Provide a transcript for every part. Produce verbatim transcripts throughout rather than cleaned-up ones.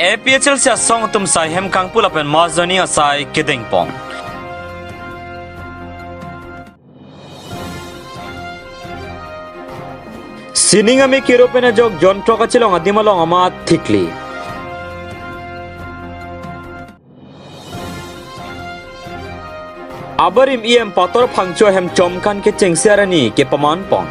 A P H L C asong atum sai hem kangpu lapen mass joining asai kedengpon. Sining amei kero pen ajok John Throk achelong adim along amat thikli. Abarim E M Pator Phangcho ahem chomkan kechengsi arni kepamanpon.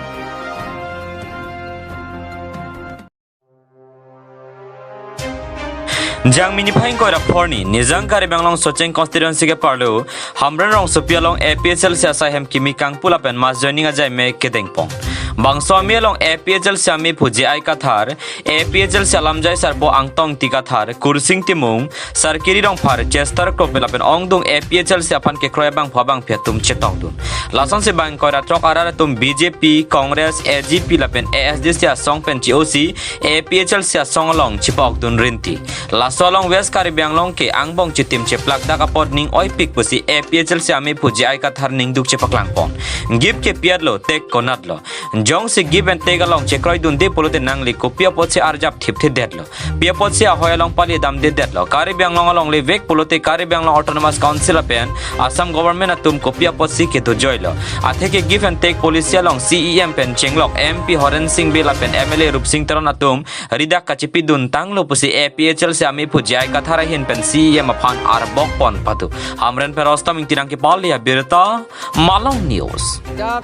Jangmi niphai ingkoi ra phli arni, Nijang Karbi Anglong Socheng constituency ke-arlo, Hamren rongsopi along A P H L C asai hem kimi kangpu lapen mass joining ajaime kedengpon. Bangso amei along A P H L C ameiphu J I Kathar, A P H L C alamjai sarpo Angtong Ingti Kathar, Kursing Timung, Sarkiri Rongphar, Chester Kropi lapen ongdung A P H L C aphan kekroi abangphu abangphi atum chetongdun. Lasonsi bang ingkoi ra throk arat atum B J P, Congress, A G P lapen A S D C asong pen chi-osi A P H L C asong along chipokdun rinti. Laso along West Karbi Anglong ke angbong chitim cheplak dak apot ning oipik pusi A P H L C ameiphu J I Kathar ningduk chepaklangpon. Gift ke pi-etlo, tek konatlo. Jongsi give and take along chekroidunde pulote nangli kopi apotsi arjap thipthedetlo. Pi apotsi ahoi along pali damdedetlo. Karbi Anglong alongle vek pulote Karbi Anglong Autonomous Council lapen Assam Government atum kopi apotsi kedojoilo. Atheke give and take policy along C E M pen chenglok M P Horen Sing Bey lapen M L A Rupsing Teron atum ridak kachipidun tanglo pusi A P H L C ameiphu J I Kathar ahin pen C E M aphan arbokpon padu. Hamren pen Rostam Ingti nangkepale abirta, Malong News. Dak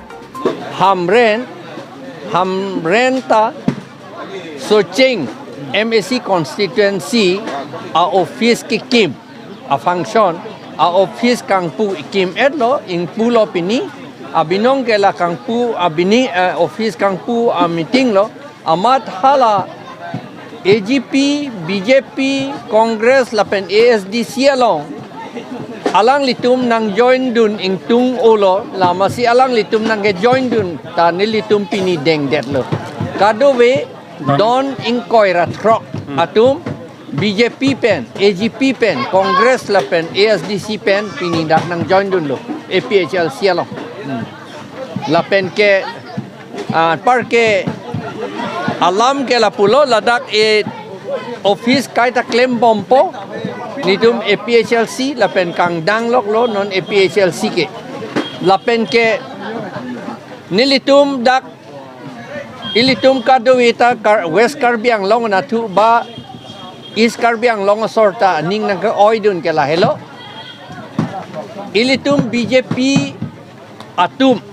Hamren, Hamren ta Socheng M A C constituency a-office kekim, a-function, a-office kangpu ikim-etlo, ingpulo pini, abinong ke la kangpu, abini, eh, office kangpu a-meeting lo, amat hala A G P, B J P, Congress lapen A S D C along alanglitum nangjoindun ingtung-olo, lamasi alanglitum nangkejoindun ta nelitum pini dengdetlo. Kadokave don ingkoi ra throk atum B J P pen, A G P pen, Congress lapen A S D C pen pini dak nangjoindunlo A P H L C along. Hmm. Lapen ke, ah, anparke alam ke lapulo, ladak e-office kaita klembompo, netum A P H L C lapen kangdangloklo non A P H L C ke. Lapen ke nelitum dak, ilitum kadokave ta Kar-, West Karbi Anglong anatthu ba East Karbi Anglong asor ta ning nangke-oidun ke lahelo. Ilitum B J P atum,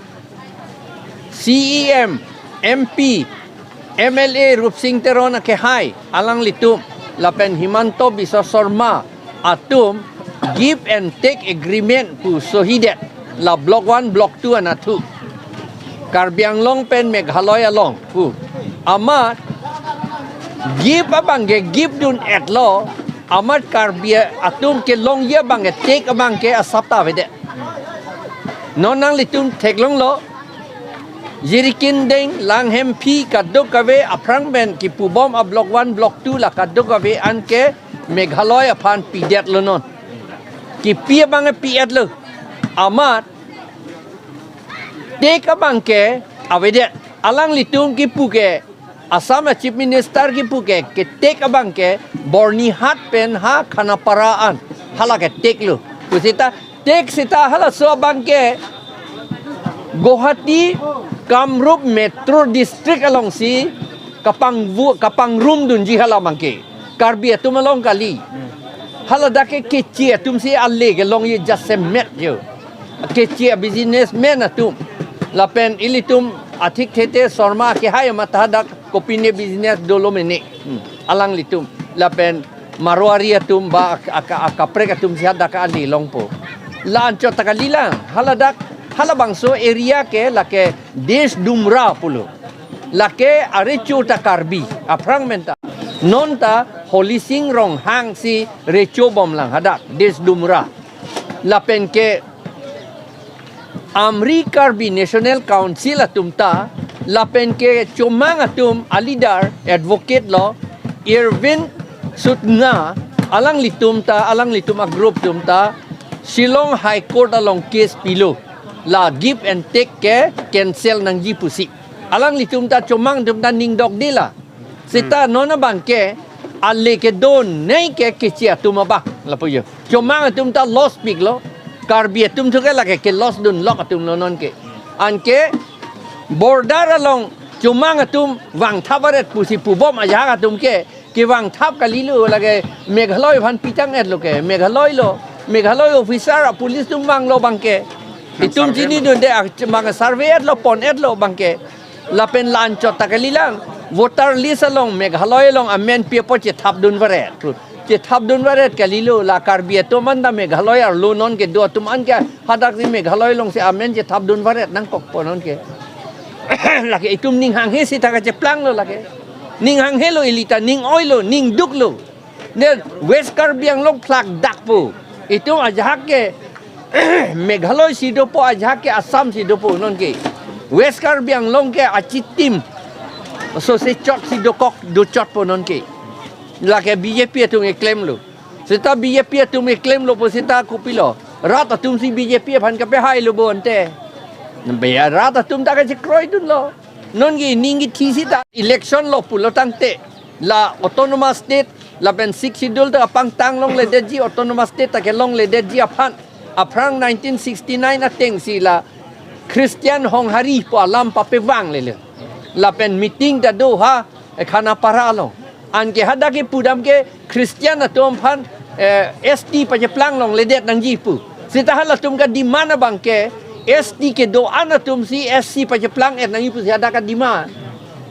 C E M, M P, M L A Rupsing Teron akehai alanglitum lapen Himanta Biswa Sarma atum give and take agreement pu sohidet la Block one, Block two anatthu, Karbi Anglong pen Meghalaya along pu. Amat give abangke give dun-etlo, amat Karbi atum kelongji abangke take abangke asap ta avedet. Non nanglitum theklonglo, Jirikindeng, Langhemphi, kadokave aphrang pen kipubom a-Block one, Block two la kadokave anke Meghalaya aphan pidetlo non. Kipi abangke pi-etlo. Amat take abangke avedet. Alanglitum kipu ke, Assam a-Chief Minister kipu ke, ke take abangke Byrnihat pen ha Khanapara an hala ke take lo. Pu seta take seta halaso abangke Guwahati, Kamrup Metro District alongsi kapangvu-, kapangrumdunji hala abangke. Karbi atum along kali. Hala dak ke keche atumsi ale kelongji jasemet jo. Keche a-businessman atum. Lapen ilitum athik thete Sarma akehai amat hadak kopine business dolo mene. Hmm. Alanglitum. Lapen Marwari atum ba ak-, ak-, ak-, akaprek atumsi hadak ale longpo. La anchot ta kalilang. Hala dak, halabangso area ke lake Desh Dumra pulo. Lake arecho ta Karbi, aphrang pen ta. Non ta Holising Ronghang si rechobomlang hadak, Desh Dumra. Lapen ke Amri Karbi National Council atum ta, lapen ke chomang atum a-leader, advocate lo, Irwin Sutnga, alanglitum ta, alanglitum a-group atum ta, Shillong High Court along case pilo. La give and take ke cancel nangji pusi. Alanglitum ta chomang atum ta ning dokde la. Seta non abangke Ale kedo nei ke keche atum abang lapu jo. Chomang atum ta loss piklo. Karbi atum thu ke lake ke loss dunlok atum lo non ke. Anke border along chomang atum vangthap aret pusi pubom ajahak atum ke kevangthap kalilo, lake Meghalaya aphan pitang-etlo ke. Meghalaya lo, Meghalaya officer a police atum vanglo abang ke. Itum chinidunde, ah, mang survey-etlo, pon-etlo abang ke. Lapen la-anchot ta kalilang. Voter list along Meghalaya along amen pi apot chethapdun varet. Chethapdun varet kalilo, la Karbi atum anta Meghalaya arlo non kedo atum an ke hadak si Meghalaya alongsi amen chethapdun varet nangkokpo non ke. Lake itum ning hanghe seta kacheplanglo lake. Ning hanghelo ili ta, ning oilo, ning duklo. Ne West Karbi Anglong phlak dakpo. Itum ajahak ke Meghalaya si dopo, ajahak ke Assam si dopo non ke. West Karbi Anglong ke achitim sose chot si dokok dochotpo non ke. Lake B J P atum keklemlo. Seta B J P atum keklemlo pu seta kopilo. Rat atum si B J P aphan kapehailo bo ante. Be rat atum ta kachekroidunlo. Non ke ning kithi seta election lo pulo tangte, la autonomous state lapen Sixth Schedule ta kapangtang longledetji, autonomous state ta kelongledetji aphan aphrang nineteen sixty-nine atengsi la Christian Honghari pu alam papevanglelo. Lapen meeting ta do ha, eh, Khanapara along. Anke hadak kepudam ke Christian atum aphan, eh, S T pacheplang longledet nangji pu. Seta halatum kademand abang ke S T kedo-an atum si S C pacheplang-et nangji pusi hadak kademand.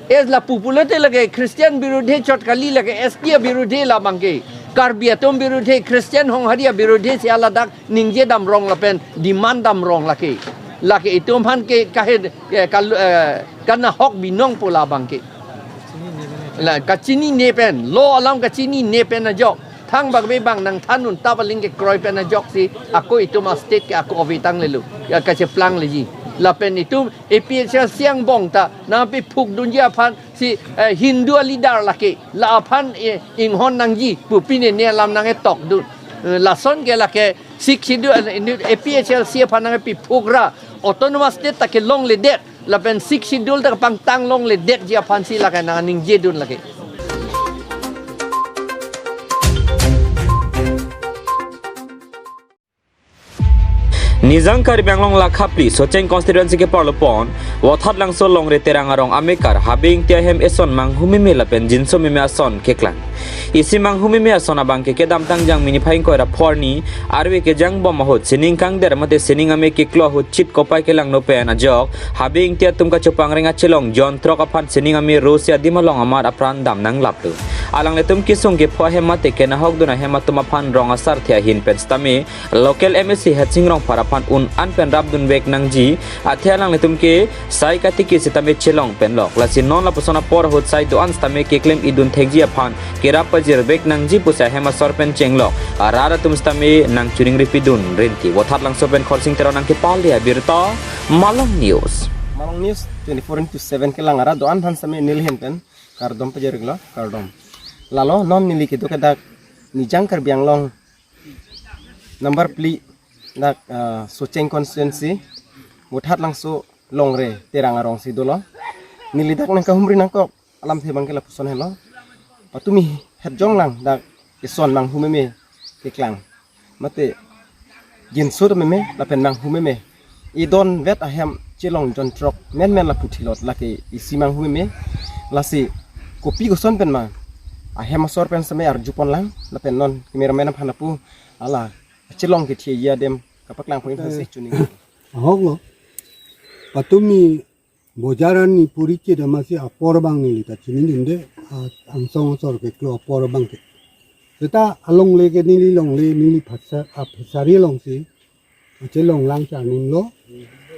Es lapu pulote lake Christian birudhe chot kali, lake S T abirudhe la abang ke. Karbi atum birudhe, Christian Honghari abirudhe si haladak ningje damrong lapen demand damrong lake. Lake itum aphan ke kahe, eh, kal-, eh, kanahok binong pu la abang ke. La kachinine pen, law alam kachinine pen ajok. Thangbak be bang nangthan un ta paling kekroi pen ajoksi ako itum a-state ke ako ove tanglelo. Ya kacheplang leji. Lapen itum A P H L C angbong ta nangpiphukdunji aphan si, eh, Hindu a-leader lake. La aphan, eh, inghon nangji pu pine ne alam nangketokdun. Eh, lason ke lake Sixth Schedule, eh, A P H L C aphan nangpiphuk ra autonomous state ta kelongledet. Lapen Sixth Schedule ta kapangtang longledetji aphansi lake nangningjedun lake. Nijang Karbi Anglong lakha phli Socheng constituency ke parlopon, Vothatlangso Longre Terang arong amekar, Habe Ingti ahem eson manghumeme lapen jinsomeme ason keklang. Isi manghumeme ason abang ke kedamtang Jangmi niphai ingkoi ra phongo arni arve kejangbom ahut sining kangder mate sining ame keklo ahut chit kopai kelangno pen ajok Habe Ingti atum kachopangreng achelong jonthrok aphan sining ame rosi adim along amat apran dam nanglaplo. Alanglitum kesung kepho ahem mate kenahokdun ahem atum aphan rong asarthe ahin pen sitame local M A C Headsing Rongphar aphan un-an pen rapdunvek nangji, athe alanglitum ke sai katiki sitame chelong penlok. Lasi non lapuson apor ahut sai do-an sitame keklem-idun thekji aphan kerap pajirvek nangji pusi ahem asor pen chenglok arat atum sitame nangchoningripidun rinti. Vothatlangso pen Khorsing Terang nangkepale abirta, Malong News. Malong News twenty-four into seven kelang arat do-an aphan sitame neli ahin pen kardom pajirlo, kardom. Lalo non neli kedo ke dak Nijang Karbi Anglong number phli dak, ah, Socheng constituency, Vothatlangso Longre Terang arongsi dolo. Neli dak nangkahumri nangkok alamthe abang ke lapuson helo. Patumi hetjong lang dak eson manghumeme keklang. Mate jinso do meme lapen manghumeme. Idonvet ahem chelong jonthrok menmen lapu thilot lake isi manghumeme. Lasi kopi koson pen ma ahem asor pen sitame arjupon lang lapen non cameraman aphan lapu ala chelong kethe ya dem kapaklang point hasi chuning. Ahoklo. Patumi bojar arni puri chedamasi apor abang neli ta chiningjunde, a, angsong asor keklo apor abang ke. Seta alongle ke neli longle neli phasa, a, phasari alongsi achelong lang charnimlo,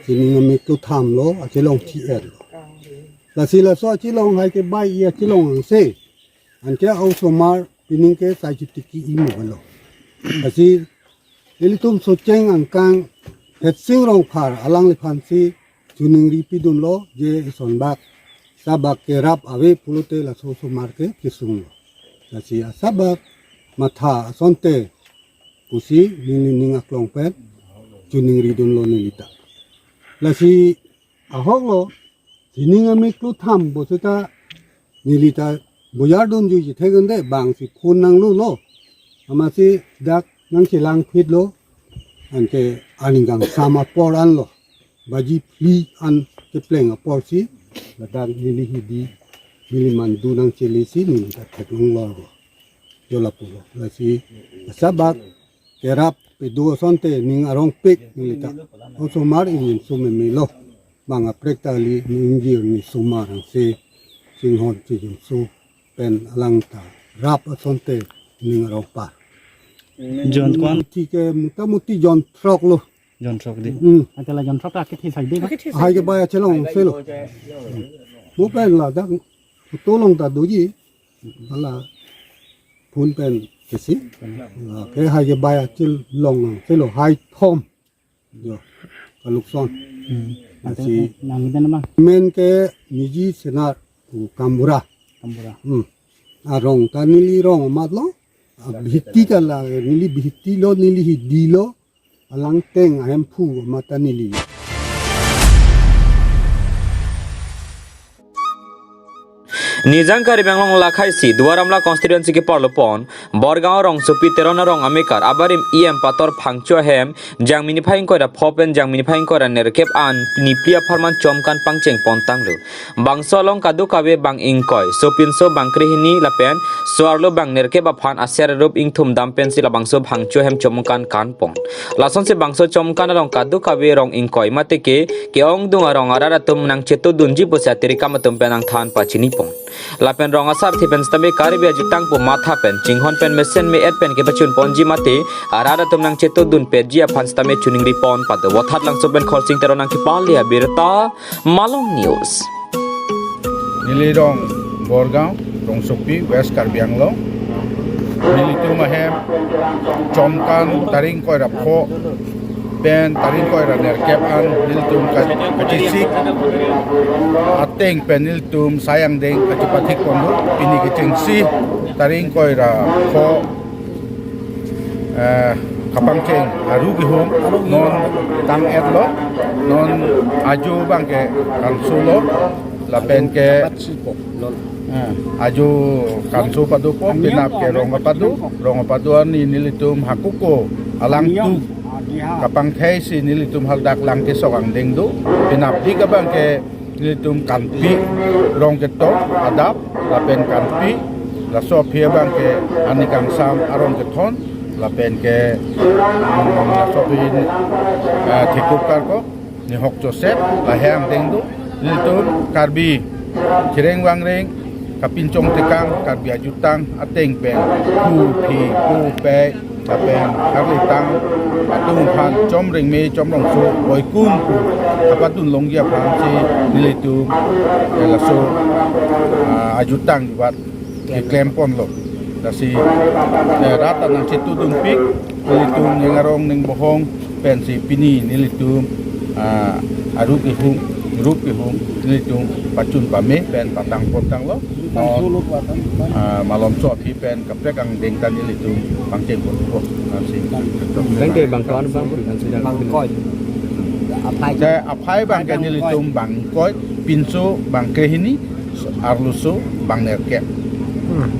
sining ame kethom lo, achelong thi-etlo. Lasi laso achelong hai ke bai i achelong angse. Anke osomar pining ke sai chitiki imo lo. Lasi ilitum Socheng angkang Headsing Rongphar alangliphansi choningripidunlo je isonbak sabak kerap ave pulote laso osomar ke kesunglo. Lasi asabak matha asonte pusi neli ning aklong pen choningridunlo neli ta. Lasi ahoklo, sining ame kethom bo seta neli ta bojar dunjuiji thekdunde, bang si phone nanglo lo. Amatsi dak nangchelang phitlo. Anke aning kangsam apor anlo. Baji phli an kepleng aporsi, ladak neli hidi, neli mandu nangchelisi, neli ta theklong lo. Jo lapulo. Lasi, sabak, kerap pedo asonte ning arongpik neli ta. Osomar ingin sumemelo. Bang aprek ta kali ning ingjir ni sumar angse chinghon chijinso pen alang ta rap asonte ning arongpar. Jon ko-an? Muti ke muta muti jon throk lo. Jon throk di. Hmm. Atela jon throk ta kethe sai di ma? Hai ke baya chelong selo. Mo pen ladak photo long ta doji. Hala phone pen kesi. La ke hai ke baya chelong selo hai thom. Jo. Kalukson. Hmm. Lasi nang ida nama? Men ke niji senar ku Kambura. Kambura. Hmm. Arong ta neli rong amat lo. Abihiti ta la neli bihiti lo, neli hidi lo. Alang teng ahemphu amat ta neli lo. Nijang Karbi Anglong lakhai si Duar Amla constituency keparlopon Borgaon Rongsopi Teron arong amekar abarim E M Pator Phangcho ahem Jangmi niphai ingkoi ra pho pen Jangmi niphai ingkoi ra nerkep an niphli apharman chomkan pangcheng pontanglo. Bangso along kadokave bang ingkoi, sopinso bang krehini lapen so-arlo bang nerkep aphan aser arup ingthum dam pensi labangso Phangcho ahem chomkan kanpon. Lasonsi bangso chomkan along kadokave rong ingkoi mate ke ke-ongdung arong arat atum nangchetodunji pusi atirikam atum pen nangthan pachinipon. Lapen rong asarthe pen sitame Karbi ajutang pu matha pen chinghon pen mesen me-et pen kepachunponji mate arat atum nangchetodun petji aphan sitame chuningripon pado. Vothatlangso pen Khorsing Teron nangkepale abirta Malong News. Neli rong Borgaon, Rongsopi, West Karbi Anglong. Nelitum ahem chomkan tarik ingkoi ra pho pen tarik ingkoi ra nerkep an nelitum ka-, kachesik ateng pen nelitum sai angdeng kachepathik ponlo. Pini kechengsi tarik ingkoi ra pho, eh, kapangcheng aru kehum non tang-etlo, non ajo bang ke kanso lo, lapen ke, eh, ajo kanso padopo, penap ke rong pado, rong pado ani nelitum hakuko alangtum kapangthai si nelitum haldak lang kesok angdeng do, penap di kabang ke nelitum kanpi rong ketong adap, lapen kanpi laso aphi abang ke aning kangsam arong kethon, lapen ke, mm, laso aphi, eh, thekup karkok, nihok choset, lahai angdeng do, nelitum Karbi chereng vangreng, kapinchong tekang, Karbi ajutang ateng pen, pu phi, pu pe, lapen arlitang atum aphan chomreng me chomrongso boikun pu kapadun longji aphansi nelitum, eh, laso, ah, ajutang ibat keklem ponlo. Lasi, eh, rat anang chetodunpik, nelitum ning arong ning bohong pensi pini nelitum, ah, aru kehum, rup kehum, nelitum pachun pame pen patang pontanglo. Ah, malomso aphi pen kaprek angdeng ta nelitum pangcheng ponpo. Ansi. Bang ke bang ko-an bang, bang ko-an. Aphai. Te aphai bang ke nelitum bang ingkoi, pinso bang krehini, arloso bang nerkep. Hmm.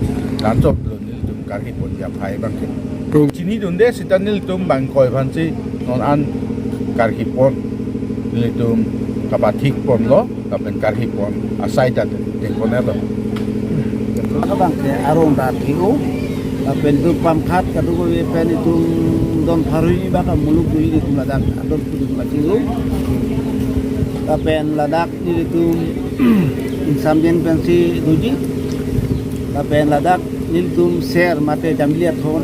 Lansoplo nelitum karhi ponji aphai bang ke. Hmm. Chinidunde seta nelitum bang ingkoi aphansi non an karhi pon. Nelitum kapathik ponlo, lapen karhi pon asai ta dengpon-etlo. Abang ke arong rat hi o, lapen itum pamkhat kadokave pen itum don pharui baka muluk dui itum ladak adon pudun mati o. Lapen ladak nelitum ingsamjin pensi doji. Lapen ladak nelitum ser mate jamli athon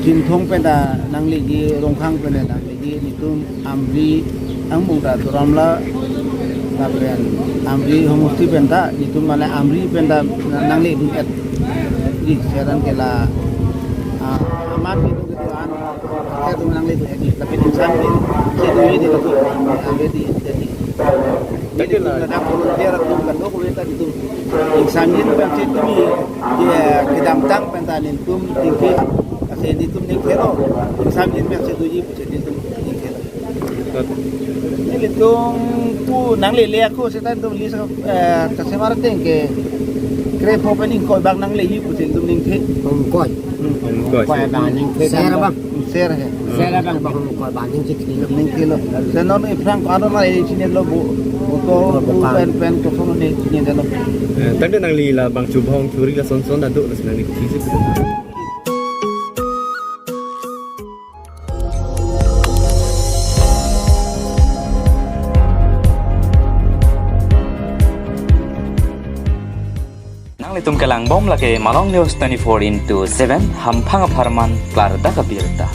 Chinthong pen ta nangleji, Rongkhang pen ta nangleji, nelitum Amri angbong ta Duar Amla, lapen Amri homosti pen ta, nelitum mane Amri pen ta nangledun-et. Di seran ke la, ah, amat nelitum ketuan, ketuan nangledun-et di, tapi di samping, situ ini betul, Amri di, jadi. Jadi la, ladak volunteer atum kadokave ta nelitum ingsamjin pensi tumi, ya, kedamtang pen ta nelitum tingki, kasi nelitum ning kero, ingsamjin pensi doji pusi nelitum ning kero. Nelitum pu nanglele ako seta nelitum lis, eh, kasemar ateng ke Krepho pen ingkoi bang nangle-i pusi ilitum ningthe. Ingkoi. Hmm. Ingkoi. Ingkoi bang ningthe. Ser bang. Ser he. Ser bang bang ingkoi bang ningthe. Ningthe lo. Lason non aphrang ko-an ma nangchinilo bo. Bo to bo pen pen koson nangchinilo. Eh, tangte nangli labang chubong churi lason son ta do, lason nangli kisi. Nanglitum kelang bom lake Malong News twenty-four into seven, hamphang apharman klardak abirta.